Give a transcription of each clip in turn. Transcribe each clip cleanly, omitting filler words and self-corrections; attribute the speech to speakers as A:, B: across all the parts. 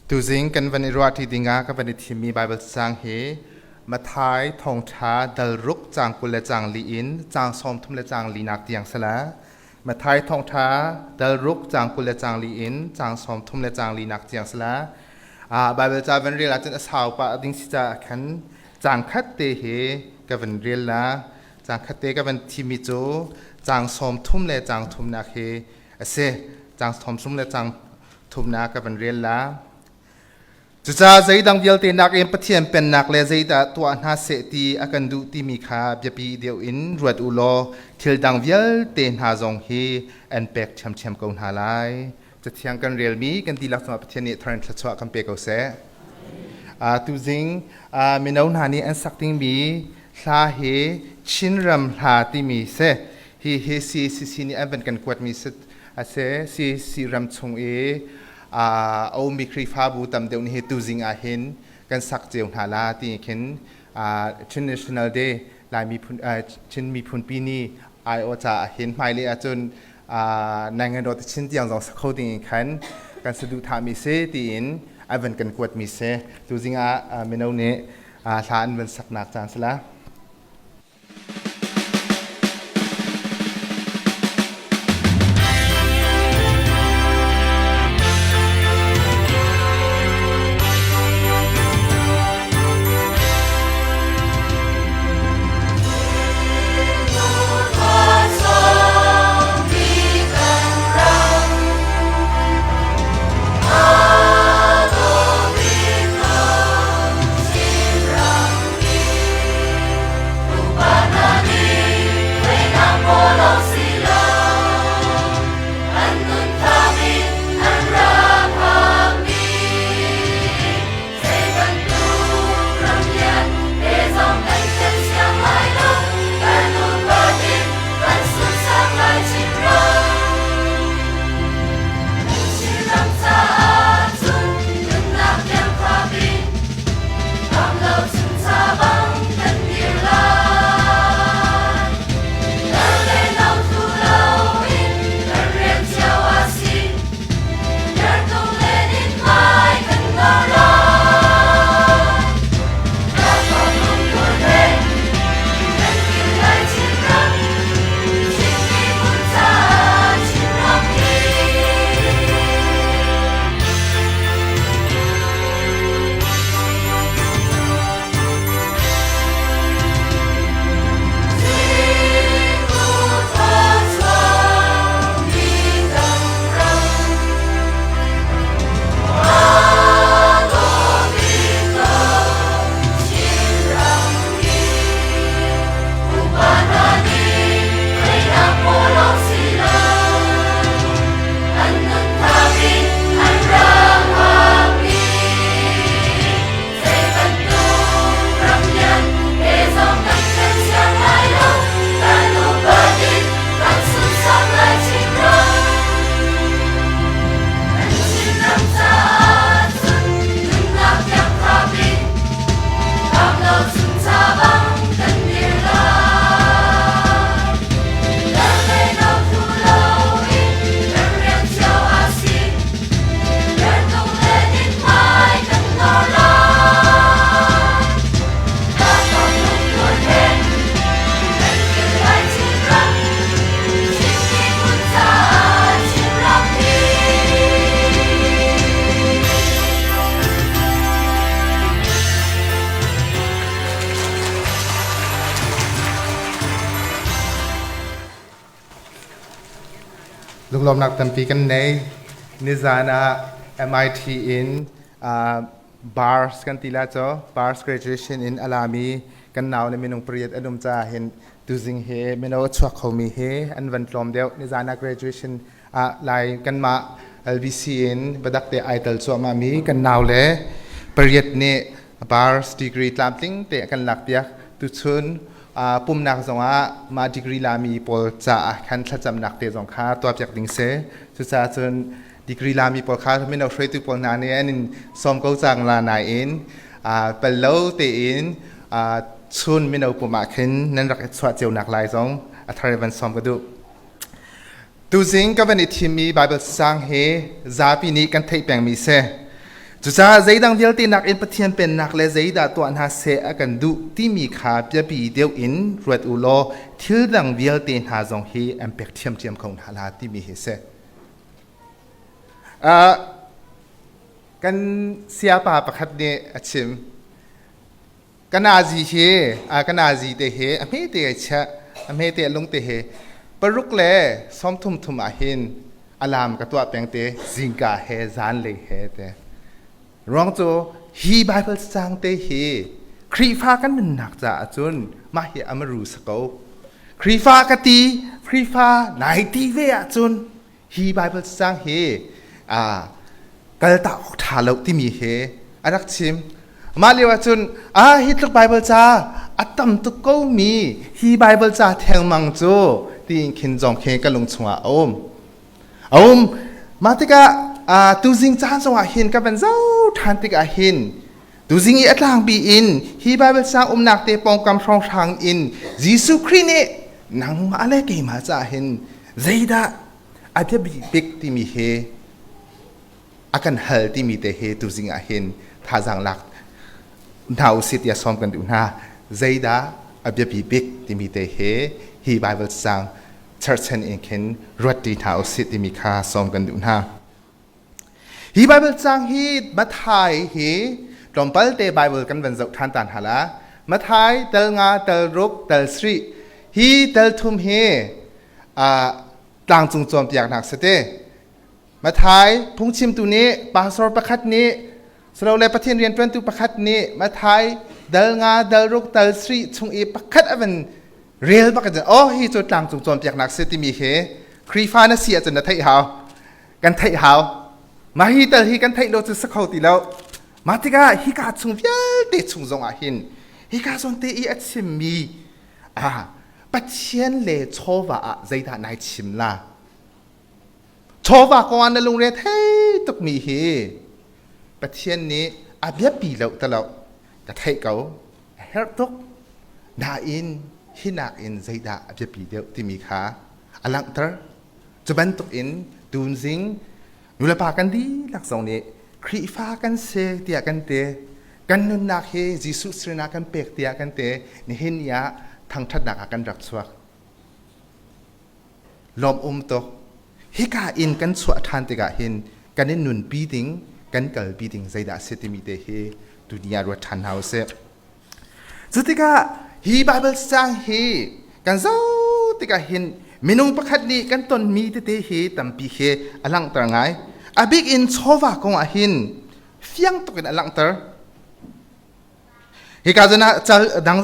A: Tuzing kan van i ruahṭi dingah ka van i thimmi Baibal cacang hi Matthai thawngṭha dal ruk caang 20 le caang li in caang 30 le caang linak tiang si la. Matthai thawngṭha dal ruk caang 20 le caang li in caang 30 le caang linak tiang si la. Baibal ca van rel ahcun a sau pah ding si caah khan caang khat te hi ka van rel la. Caang khat te ka van thimmi cu caang 30 le caang thumnak hi a si. Caang 30 le caang thumnak ka van rel la. Cucaah zeidang vialte nakin Pathian pennak le zeidah tuah hna seh ti a kan duh timi kha biapi deuh in ruat u law thil dang vialte hna zong hi an pek ṭhiamṭhiam ko hna lai. Cathiang kan relmi kan dihlak cungah Pathian nih thar in thluachuah kan pe ko seh. Tuzing mino hna nih an sak dingmi hla hi Chinram hla timi si. Hi hi CCC nih an van kan kuatmi si a si. CCC ram chung i a ummi Khrihfabu tam deuh nih hi tuzing ah hin kan sak cio hna la ti khin Chin National Day Lai miphun Chin miphunpi ni aiawh caah hin hmailei ahcun nangan te chin tiang zong sak kho ding in khan kan saduhthahmi si tiin a van kan kuatmi si. Tuzing ah mino nih hla an van saknak caan si la. Lunglawmnak tampi kan nei. Nizan ah MIT in bars kan ti la cho bars graduation in alami kan nau le minung pariat an um caah hin tuzing he mino a chuak khomi he an van tlawm deuh. Nizan ah graduation ah lai kanmah LBC in biatak te ai tel cuahmah mi kan nau le pariat nih bars degree tlamtling te kan lak piak. Tuchun pumnak zongah mah degree lami pawl caah khan thlacamnak te zong kha tuahpiak ding si. Cucaah cun degree lami pawl kha mino hruaitu pawl hna nih an in sawm ko cang la nain pal lo tein chun mino pum ah khin nan rak i chuah cio nak lai zong a thar van sawm ka duh. Tuzing ka van i thimmi Baibal sang hi zapi nih kan theih pengmi si. Cucaah zeidang vialte nakin Pathian Pennak le zeidah tuah hna seh a kan duh timi kha biapi deuh in ruat u law thil dang vialte hna zong hi an pek ṭhiamṭhiam ko hna la timi hi si. Kan siapa pakhat nih a chim. Ka nazi hi ka nazi te hi a hme te ai chiah a hme te a lung te hi paruk le sawmthum thum ah hin alarm ka tuah peng te zingka he zanlei he te ruang cu hi Bible cang te hi Khrihfa kan nunnak caah cun mah hi amaru sa ko. Khrihfa ka ti Khrihfa nai ti ve ahcun hi Bible cang hi kaltak awk ṭha lo timi he a rak chim. Mah lio ahcun a hi tluk Bible ca a tam tuk ko mi hi Bible ca thengmang cu tiin khin zong khi ka lung chungah a um. A um. Mah tikah tuzing caan zongah hin ka van zoh ṭhan tikah hin tuzing i a tlangpi in hi Bible sang umnak te pawngkam hrawnghrang in Jesuh Khrih nih nangmah le keimah caah hin zeidah a biapi bik timi hi a kan hal timi te hi tuzing ah hin thazaang lak hna usih tiah sawm kan duh hna. Zeidah a biapi bik timi te hi hi Bible cang cherhchan in khin ruat ṭi hna usih timi kha sawm kan duh hna. Hi Bible cang hi Matthai hi tlawmpal te Bible kan van zoh ṭhan ta hna la. Matthai tal nga tal ruk tal sri hi tal thum hi tlangcung cawnpiaknak si te. Matthai phungchimtu nih pastor pakhat nih silole Pathian rianṭuantu pakhat nih Matthai dal nga dal ruk tal sri chung i pakhat a van rel bak in oh hi cu tlangcung cawnpiaknak si timi hi Khrihfa na si ahcun na theih hau kan theih hau mah hi tal hi kan theih lo cu si kho ti lo mah tikah hika chung vialte chung zong ah hin hika zawn te i a chimmi ah Pathian le chawva ah zeidah nai chim la? Chawva kong ah na lungre thei tukmi hi Pathian nih a biapi lo ti lo ka theih ko a herh tuk nain hi nakin zeidah a biapi deuh timi kha a langhter. Cu bantuk in tunzing nulepa kan dihlak zong nih Khrihfa kan si tiah kan ti kan nunnak hi Jesuh sinah kan pek tiah kan ti nihin ni ah thangṭhatnak ah kan rak chuak. Lawm um tuk. Hika in kan chuah ṭhan tikah hin kan in nunpi ding, kan kalpi ding zeidah a si timi te hi tuni ah ruat ṭhan hna usih. Cu tikah hi Bible cang hi kan zoh tikah hin minung pakhat nih kan tonmi tete hi tampi hi a langhter ngai. A bik in chawva kong ah hin fiang tuk in a langhter. Hika zawn ah cal dang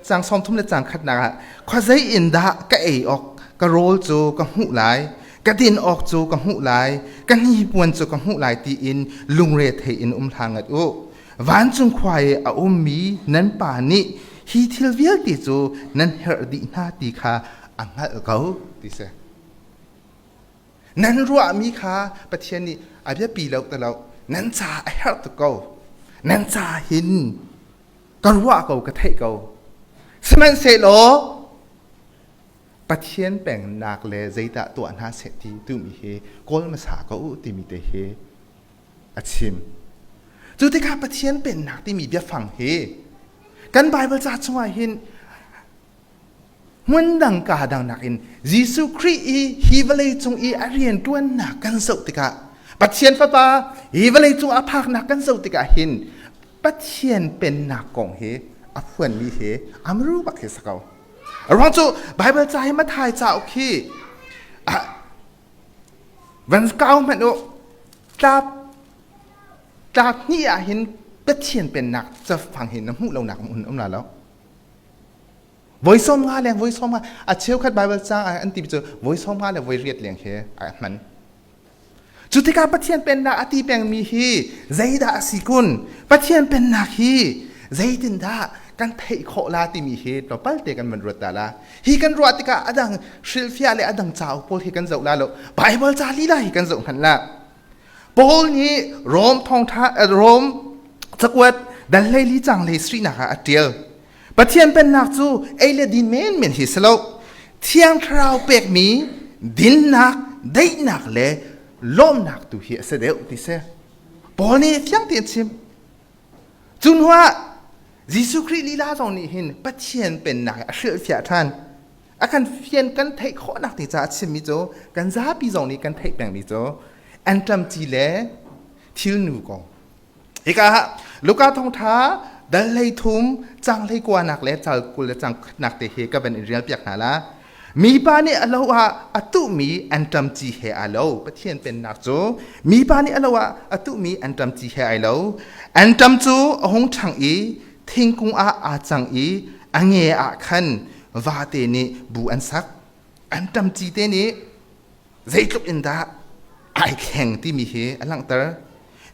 A: cang sawm thum le cang khatnak ah khuazei in dah ka ei awk ka rawl cu ka hmuh lai ka din awk cu ka hmuh lai ka hnipuan cu ka hmuh lai tiin lungre thei in um hlah ngat u vancung khua i a ummi nan pa nih hi thil vialte cu nan herh dih hna ti kha a hngalh ko ti si Nan ruahmi kha Pathian nih a biapi lo ti lo. Nan ca a herh tuk ko. Nan ca hin ka ruah ko, ka theih ko. Sihmanhsehlaw Pathian pengnak le zeidah tuah hna seh ti tumi hi kawl hmasa ko u timi te hi a chim. Cu tikah Pathian pennak timi biafang hi kan Bible ca chungah hin Hmun dang ka dang nakin Jesuh Khrih i hi vawlei cung i a rianṭuannak kan zoh tikah Pathian Fapa hi vawlei cung a phaknak kan zoh tikah hin Pathian pennak kong hi a phuanmi hi amru bak hi si ko. A ruang cu Bible ca hi Matthai cauk hi van kau hmanh u tlap tlap hnih ah hin Pathian pennak cafang hi na hmuh lonak um um la lo. Voi 50 leng voi 50 a cheukhat Bible caang ah an ti cu voi 50 le voi riat leng hi a hman. Cu tikah Pathian pennak a ti pengmi hi zeidah a si kun? Pathian pennak hi zeitindah kan theih khawh la timi hi tlawmpal te kan van ruat ta la. Hi kan ruah tikah adang hrilhfiah le adang cauk pawl hi kan zoh la lo. Bible ca lila hi kan zoh hmanh la. Paul nih Rom thawngtha Rom cakuat dal hleili cang hlei srinak ah a ṭial. Pathian pennak cu ei le din menmen hi si lo. Thiang Thlarau pekmi dinnak, daihnak le lawmnak tu hi a si deuh ti si. Paul nih fiang tein chim. Cu hnuah Jesuh Khrih lila zong nih hin Pathian pennak a hrilhfiah ṭhan. A kan fian kan theih khawhnak te caah a chimmi cu kan zapi zong nih kan theih pengmi cu anṭam ci le thilnu kong. Hika ah Luka thawngṭha dal hlei thum cang hlei kuanak le cal 20 le cang khatnak te hi ka van in rial piak hna la. Mipa nih a lo ah a tuhmi anṭam ci he aa lo. Pathian pennak cu mipa nih a lo ah a tuhmi anṭam ci he ai lo. Anṭam cu a hung ṭhang i thingkung ah aa cang i a nge ah khan vate nih bu an sak. Anṭam ci te nih zeitluk in dah ai thleng timi hi a langhter.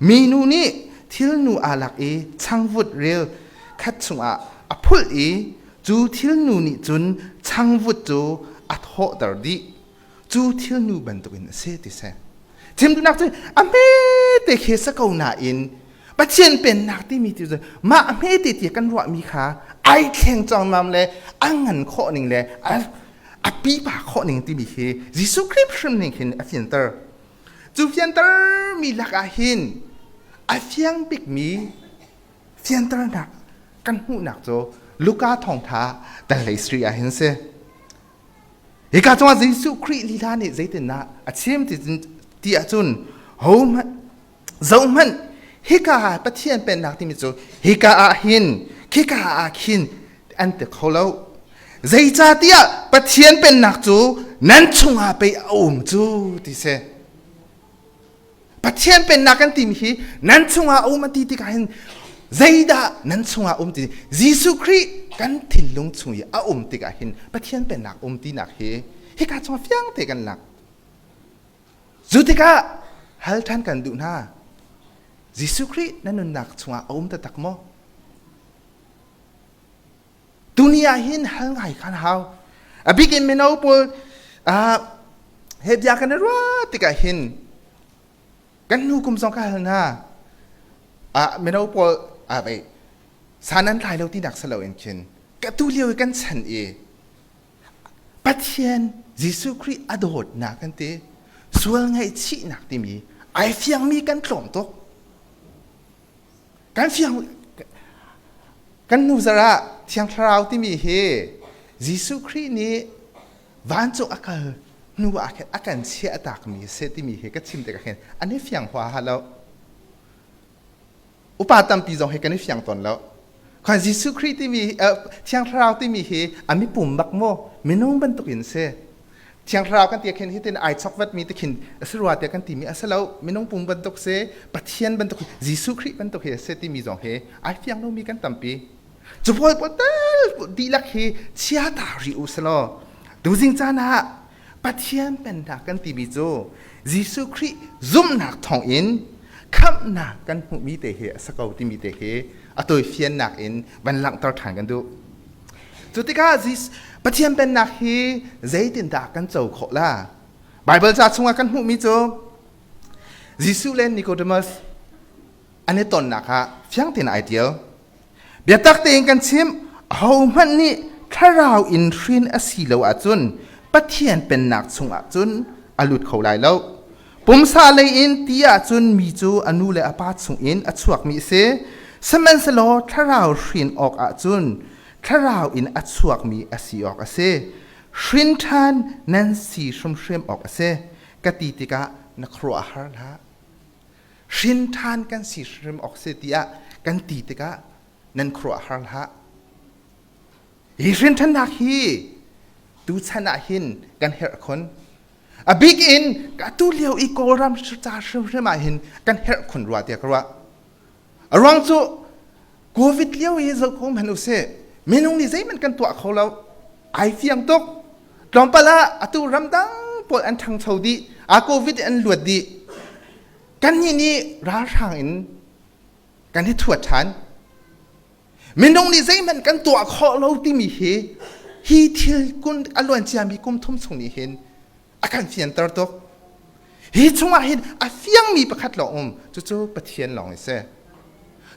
A: Minu nih thilnu aa lak i changvut rel khat chungah a phulh i cu thilnu nih cun changvut cu a thawhter dih. Cu thilnu bantukin a si ti si. Chim duhnak cu a hmete khi sa ko nain Pathian pennak timi ti cu mah a hmete ti kan ruahmi kha ai thleng cangmam le a ngan khawh ning le a pipa khawh ning timi hi Jesuh Khrih hrim ning hin a fianter. Cu fiantermi lakah hin a fiang bikmi fianternak kan hmuhnak cu Luka thawngtha dal 3 ah hin si. Hika cungah Jesuh Khrih lila nih zeitindah a chim ti, ti ahcun hohmanh zohhmanh hika ah Pathian pennak timi cu hika ah hin khika ah khin an ti kho lo. Zeicahtiah Pathian pennak cu nan chungah pei a um cu ti si. Pathian pennak kan timi hi nan chungah a um a ti tikah hin zeidah nan chungah um ti Jesuh Khrih kan thinlung chung i a um tikah hin Pathian pennak um tinak hi hika chungah fiang te kan lak. Cu tikah hal ṭhan kan duh hna. Jesuh Khrih na nunnak chungah a um taktak maw? Tuni ah hin hal ngai khan hau. A bik in mino pawl he bia kan i ruah tikah hin kan hnu kum zong ka hal hna. Mino pawl vei san an tlai lo tinak si loin khin ka tu lio i kan chan i Pathian Jesuh Khrih a dawtnak kan ti sual ngaihchihnak timi ai fiangmi kan tlawm tuk. Kan fiang kan hnu zarh ah Thiang Thlarau timi hi Jesuh Khrih nih vancung a kal hnu ah khin a kan chiah takmi a si timi hi ka chim tikah khin an i fiang huaha lo. Upa tampi zong hi kan i fiang tawn lo. Khan Jesuh Khrih timi Thiang Thlarau timi hi a mipum bak maw minung bantukin si. Thiang Thlarau kan ti khin hitin ai chokvat mi te khin a si rua tiah kan timi a si lo. Minung pum bantuk si, Pathian bantuk, Jesuh Khrih bantuk hi a si timi zong hi ai fiang lomi kan tampi. Cu pawl pawl tal dihlak hi chia ta rih u selaw tuzing caan ah Pathian pennak kan timi cu Jesuh Khrih zumhnak thawngin khamhnak kan hmuhmi te hi a si ko timi te hi a tawifiannak in van langhter ṭhan kan duh. Cu tikah Pathian Pennak hi zeitindah kan co khawh la? Baibal ca chungah kan hmuhmi cu Jesuh le Nicodemus an i tonnak ah fiang tein ai ṭial. Biatak tein kan chim, ahohmanh nih thlarau in hrin a si lo ahcun Pathian Pennak chungah cun a lut kho lai lo. Pumsa lei in ti ahcun mi cu a nu le a pa chungin a chuakmi a si. Sihmanhsehlaw thlarau hrin awk ahcun thlarau in a chuakmi a si awk a si. Hrin ṭhan nan si hrimhrim awk a si, ka ti tikah na khuaruah a har hlah. Hrin ṭhan kan si hrim awk si tiah kan ti tikah nan khuaruah har hlah. Hi hrin ṭhannak hi tuchan ah hin kan herh khun. A bik in atu lio i Kawlram ca hrimhrim ah hin kan herh khun rua tiah ka ruah. A ruang cu COVID lio i zoh ko hmanh usih. Minung nih zeihmanh kan tuah kho lo. Ai fiang tuk. Tlawmpal ah atu ramdang pawl an ṭhangcho dih. A COVID an luat dih. Kannih nih ralhrang in kan i thuat ṭhan. Minung nih zeihmanh kan tuah khawh lo timi hi hi thil kun a luan ciami kum thum chung nih hin a kan fianter tuk. Hi chungah hin a fiangmi pakhat lawng um, cucu Pathian lawng a si.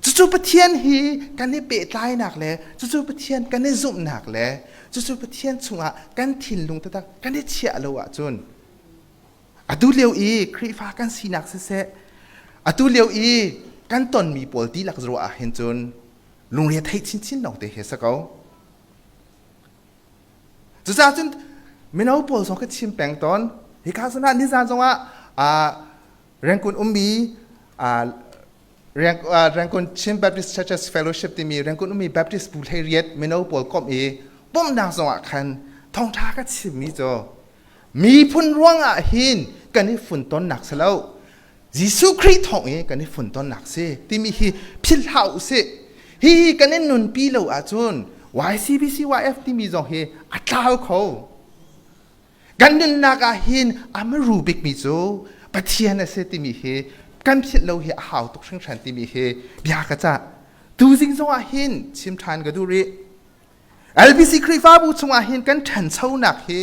A: Cucu Pathian hi kan i pehtlainak le cucu Pathian kan i zumhnak le cucu Pathian chungah kan thinlung taktak kan i chiah lo ahcun atu lio i Khrihfa kan sinak siseh, Atu lio i kan tonmi pawl dihlak ruah ah hin cun lungre thei chinchin lawng te he sa ko. Cucaah cun mino pawl zong ka chim peng tawn. Hika zawn ah nizan zongah Rangoon ummi Rangoon Chin Baptist Churches Fellowship timi Rangoon ummi Baptist bu 18 mino pawl komh i pumhnak zongah khan thawngṭha ka chimmi cu miphun ruangah hin kan i funtonnak si lo. Jesuh Khrih thawng i kan i funtonnak si timi hi philh hlah u sih. Hi kan i nunpi lo ahcun YCBCYF timi zong hi a tlau kho. Kan nunnak ah hin a maru bikmi cu Pathian a si timi hi kan philh lo hi a hau tuk hringhran timi hi bia ka cah. Tuzing zong ah hin chim ṭhan ka duh rih. LBC Khrihfabu chungah hin kan ṭhanchonak hi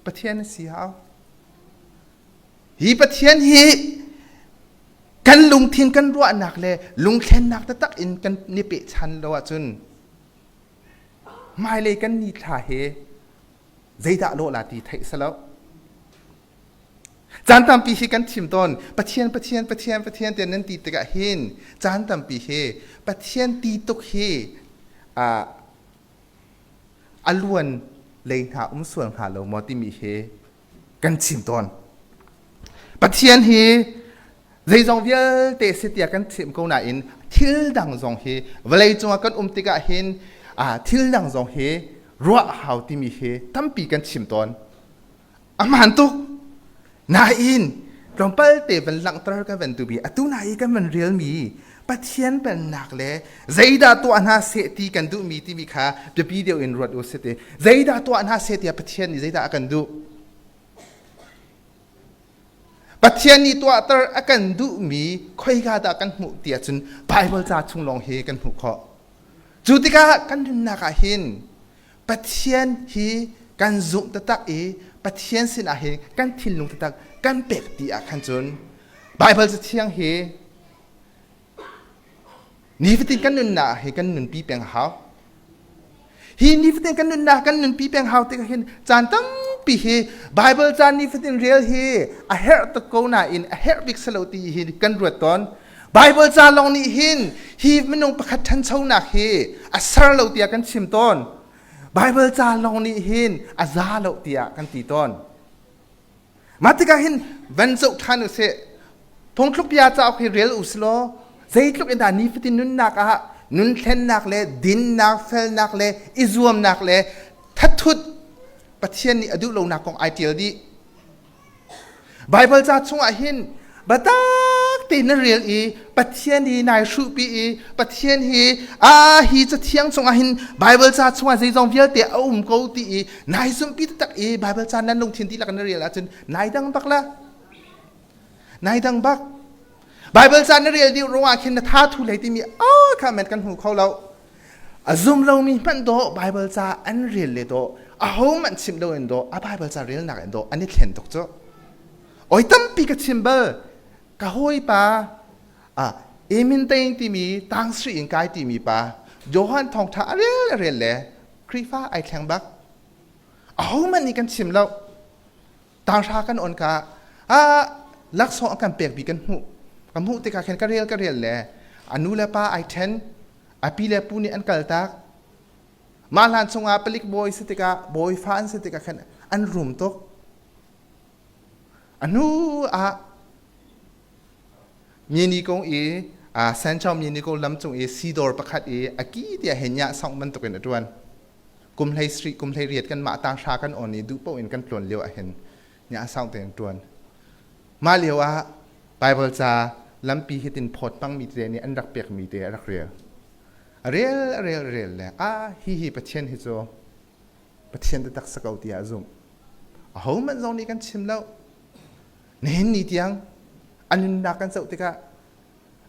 A: Pathian a si hau. Hi Pathian hi kan lungthin kan ruahnak le lungthlennak taktak in kan ni pehchan lo ahcun hmailei kan nithla hi zeidah lawh la ti theih si lo. Caan tampi hi kan thim tawn Pathian Pathian Pathian Pathian tiah nan ti tikah hin caan tampi hi Pathian ti tuk hi a luan lei hna um sual hnga lo maw timi hi kan chim tawn. Pathian hi zeizong vialte si tiah kan chim ko nain thil dang zong hi vawlei cungah kan um tikah hin thil dang zong hi ruah hau timi hi tampi kan chim tawn. A hmaan tuk. Nain tlawmpal te van langhter ka van duhmi atu na i kan van relmi Pathian pennak le zeidah tuah hna seh ti kan duhmi timi kha biapi deuh in ruat u sih ti. Zeidah tuah hna seh tiah Pathian nih zeidah a kan duh? Pathian nih tuahter a kan duhmi khoika dah kan hmuh ti ahcun Baibal ca chung lawng hi kan hmuh khawh. Cu tikah kan nunnak ah hin Pathian hi kan zumh taktak i Pathian sinah hin kan thinlung taktak kan pek ti ah khan cun Baibal Cathiang hi nifatin kan nunnak hi kan nunpi peng a hau. Hi nifatin kan nunnak kan nunpi peng hau tikah hin caan tampi hi Baibal caan nifatin rel hi a herh tuk ko nain a herh bik si lo ti hi kan ruat tawn. Baibal ca lawng nih hin hi minung pakhat ṭhanchonak hi a ser lo tiah kan chim tawn. Baibal ca lawng nih hin a za lo tiah kan ti tawn. Mah tikah hin van zoh ṭhan u sih. Phungthluk bia cauk hi rel u sih law zeitluk in dah nifatin nunnak ah nun thlennak le dinnak, felnak le i zuamnak le thathut Pathian nih a duh lonak kong ai ṭial dih. Baibal ca chungah hin biatak tein na rel i Pathian hi nai hruhpi i Pathian hi a hi cathiang chungah hin Baibal ca chungah zeizong vialte a um ko ti i nai zumhpi taktak i Baibal ca nan lungthin dihlak na rel ahcun nai dang bak la. Nai dang bak. Baibal ca na rel dih ruangah khin na tha thu hlei timi a kha men kan hmu kho lo. A zum lomi hmanh dawh Baibal ca an rel le dawh aho hmanh chimh loin dawh a Baibal ca relnak in dawh an i thlen tuk cu. Oi tampi ka chim bal ka hawipa ah Emin Tein timi tang sri in kai timi pa Johan thawngtha a rel a rel le Khrihfa ai thleng bak. Aho hmanh nih kan chim lo. Tanghra kan on ka ah laksawng a kan pek bi kan hmuh. Ka hmuh tikah khin ka rel ka rel le a nu le pa ai then a pi le pu nih an kaltak. Mah hlan chungah palik bawi si tikah bawi fa an si tikah khan an rum tuk. A hnu ah Myini kong i Sancho Myini kong lam cung i sidawr pakhat i a ki tiah he nya song bantukin a ṭuan. Kum hlei sri kum hlei riat kan mah tang hra kan on i duh paoh in kan tluan lio ah hin nya sang tein ṭuan. Mah lio ah Bible ca lampi hitin phawt hmangmi te nih an rak pekmi te a rak rel. A rel a rel a rel le a hi hi Pathian hi cu Pathian taktak si ko tiah a zumh. Ahohmanh zong nih kan chim lo. Nihin ni tiang a nunnak kan zoh tikah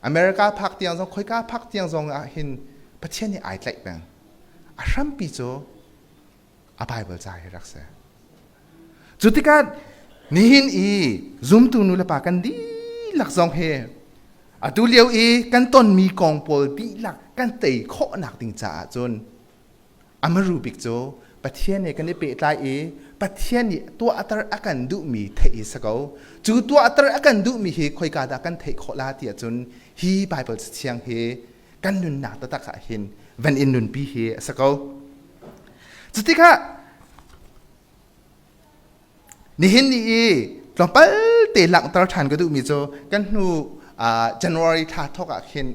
A: America phak tiang zong khoika phak tiang zong ah hin Pathian nih ai tlaih peng. A hrampi cu a Bible ca hi rak si. Cu tikah nihin i zumtu nu le pa kan dihlak zong hi atu lio i kan tonmi kong pawl dihlak kan tei khawhnak ding caah cun a maru bik cu Pathian he kan i pehtlai i Pathian nih tuahter a kan duhmi theih hi si ko. Cu tuahter a kan duhmi hi khoika dah kan theih khawh la ti ahcun hi Baibal Cathiang hi kan nunnak taktak ah hin van in nunpi hi a si ko. Cutikah nihin ni i tlawmpal te langhter ṭhan ka duhmi cu kan hnu January thla thawk ah khin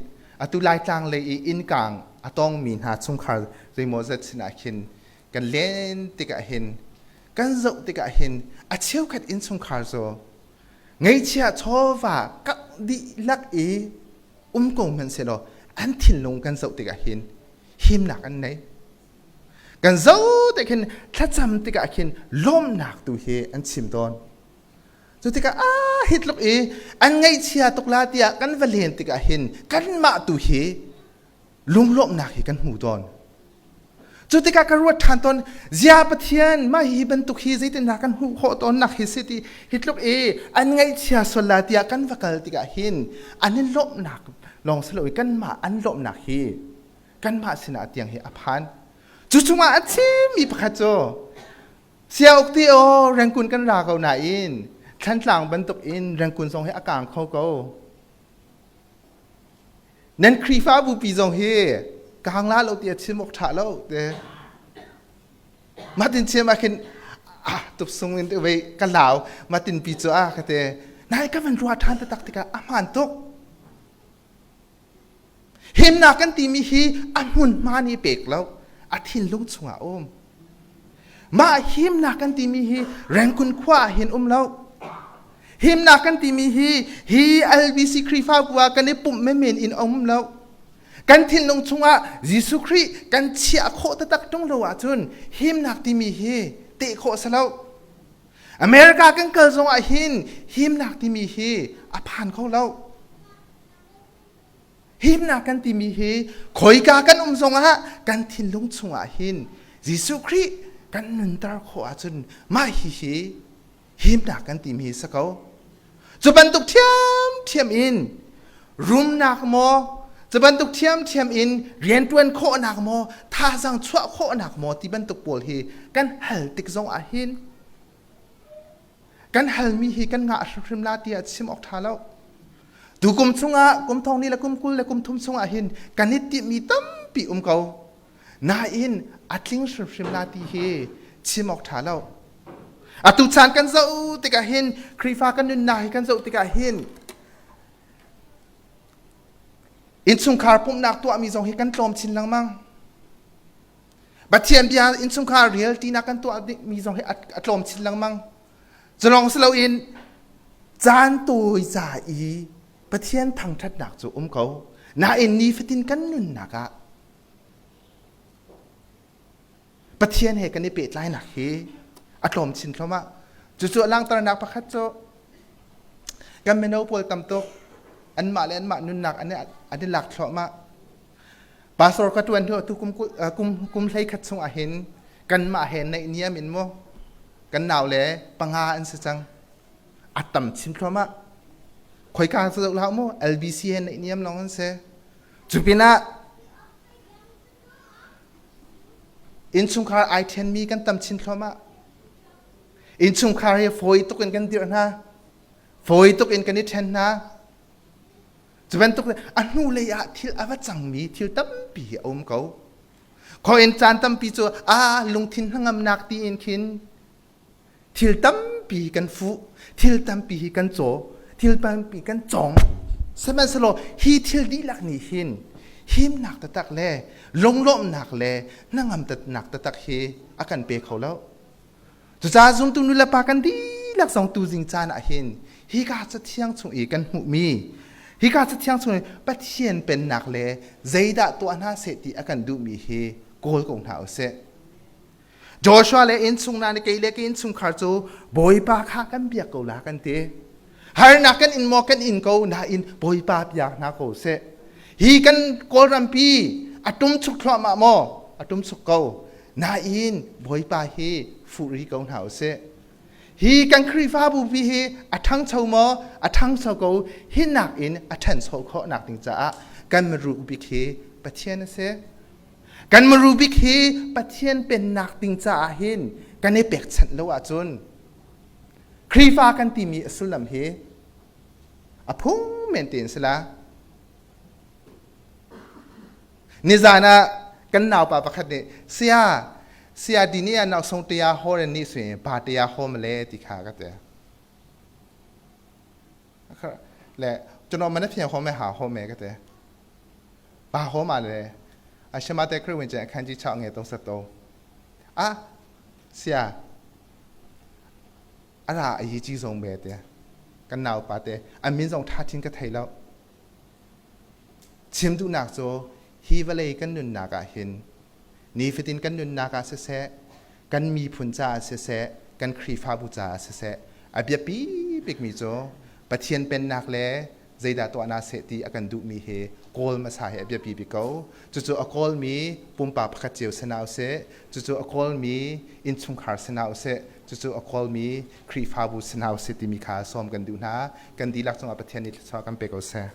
A: atu Laitlang lei i innkang a tongmi hna chungkhar zeimawzat sinah khin kan len tikah hin kan zoh tikah hin a cheukhat innchungkhar cu ngeihchiah chawva kangh dihlak i um ko hmanhsehlaw an thinlung kan zoh tikah hin himnak an nei. Kan zoh tik hin thlacam tikah khin lawmhnak tu hi an chim tawn. Cu tikah ah hi tluk i an ngaihchia tuk la tiah kan va len tikah hin kanmah tu hi lunglawmhnak hi kan hmu tawn. Cu tikah ka ruat ṭhan tawn zia Pathian mah hi bantuk hi zeitindah kan hmuh khawh tawn nak hi si ti hi tluk i an ngaihchia sual la tiah kan va kal tikah hin an i lawmhnak lawng si lo i kanmah an lawmhnak hi kanmah sinah tiang hi a phan. Cu chungah a chimmi pakhat cu Siauk ti aw Rengkun kan ra ko nain Thlantlang bantuk in Rengkun zong hi a kang kho ko. Nan Khrihfabu pi zong hi kang la lo ti a chim awk ṭha lo te. Matin chim ah khin ah tup sung in wei ka lau matin pi cu a ka te. Nai ka van ruah ṭhan taktak tikah a hmaan tuk. Himnak kan timi hi a hmunhma nih pek lo, a thinlung chungah a um. Mah himnak kan timi hi Rangoon khua ah hin um lo. Himnak kan timi hi hi LBC Khrihfabu ah kan i pumh menmen in um lo. Kan thinlung chungah Jesuh Khrih kan chiah khawh taktak ṭung lo ahcun himnak timi hi teh khawh si lo. America kan kal zongah hin himnak timi hi a phan kho lo. Himnak kan timi hi khoika kan um zongah kan thinlung chungah hin Jesuh Khrih kan nunter khawh ahcun mah hihi himnak kan timi hi si ko. Cu bantuk ṭhiamṭhiam in rumnak maw, cu bantuk ṭhiamṭhiam in rianṭuan khawhnak maw, thazaang chuah khawhnak maw ti bantuk pawl hi kan hal tik zongah hin Kan halmi hi kan ngah hrimhrim la tiah chim awk ṭha lo. Tukum chungah kum thong ni le kum 20 le kum thum chungah hin kan i timhmi tampi um ko. Nain a tling hrimhrim la ti hi chim awk ṭha lo. Atu caan kan zoh tikah hin Khrihfa kan nunnak hi kan zoh tikah hin innchungkhar pumhnak tuahmi zong hi kan tlawm chin lengmang. Pathian bia innchungkhar rial tinak kan tuah mi zong hi a tlawm chin lengmang. Culong si loin caan tawi ca i Pathian thangṭhatnak cu um ko. Nain nifatin kan nunnak ah Pathian he kan i pehtlainak hi a tlawm chin thluahmah. Cucu a langhternak pakhat cu kan mino pawl tam tuk anmah le anmah nunnak an i lak thluahmah. Pastor ka ṭuan hnu atu kum kum kum 11 chung ah hin kanmah he naihniam in mu kan nau le panga an si cang. A tam chin thluahmah. Khoika cu zoh hlah mu LBC he naihniam lawng an si. Cu pinah innchungkhar ai ṭhenmi kan tam chin thluahmah. Innchungkhar hi fawi tuk in kan dirh hna. Fawi tuk in kan i ṭhen hna. Cu bantuk a hnulei ah thil a va cangmi thil tampi a um ko. Khoi in caan tampi cu a lungthin hnangamnak tiin khin thil tampi kan fuh, thil tampi hi kan caw, thil tampi kan cawng. Sihmanhsehlaw hi thil dihlak nih hin himnak taktak le lunglawmhnak le hnangamnak taktak hi a kan pe kho lo. Cucaah zumtu nulepa kan dihlak zong tuzing caan ah hin hika cathiang chung i kan hmuhmi hika cathiang chung i Pathian pennak le zeidah tuah hna seh ti a kan duhmi hi kawl ko hna usih. Joshua le innchung hna nih kei le ka innchungkhar cu Bawipa kha kan biak ko la kan ti. Harnak kan in maw kan in ko nain Bawipa biak hna ko seh. Hi kan Kawlrampi a ṭumchuk thluahmah maw? A ṭumchuk ko. Nain Bawipa hi fuh rih ko hna usih. Hi kan Khrihfabu pi hi a ṭhangcho maw? A ṭhangcho ko. Hi nakin a ṭhancho khawhnak ding caah kan miru bik hi Pathian a si. Kan maru bik hi Pathian pennak ding caah hin kan i pekchanh lo ahcun Khrihfa kan timi a sullam hi a phung men tein si la. Nizan ah kan naupa pakhat nih saya saya dini ah nau song tia hor ni sui pa tia hom le ti kha ka te. Le ကျွန်တော်မနေ့ပြန်ဟောမယ်ဟာဟောမယ်ကတဲ့ဘာဟောမှာလဲအရှမတဲ့ခရစ်ဝင်ကျမ်းအခန်းကြီး6ငယ်33အာဆရာအဲ့ဒါအရေးကြီးဆုံးပဲတဲ့ကနောက်ပါတဲ့အမင်းဆုံးထားချင်းကထိုင်လောက် chim duhnak cu hi vawlei kan nunnak ah hin nifatin kan nunnak ah siseh kan miphun caah siseh kan Khrihfabu caah siseh a biapi bikmi cu Pathian pennak le zeidah tuah na seh ti a kan duhmi hi kawl hmasa hi a biapi bik ko. Cucu a kawlmi pumpak pakhat cio si hna usih, cucu a kawlmi innchungkhar si hna usih, cucu a kawlmi Khrihfabu si hna usih timi kha sawm kan duh hna. Kan dihlak cungah Pathian nih thluachuah kan pe ko seh.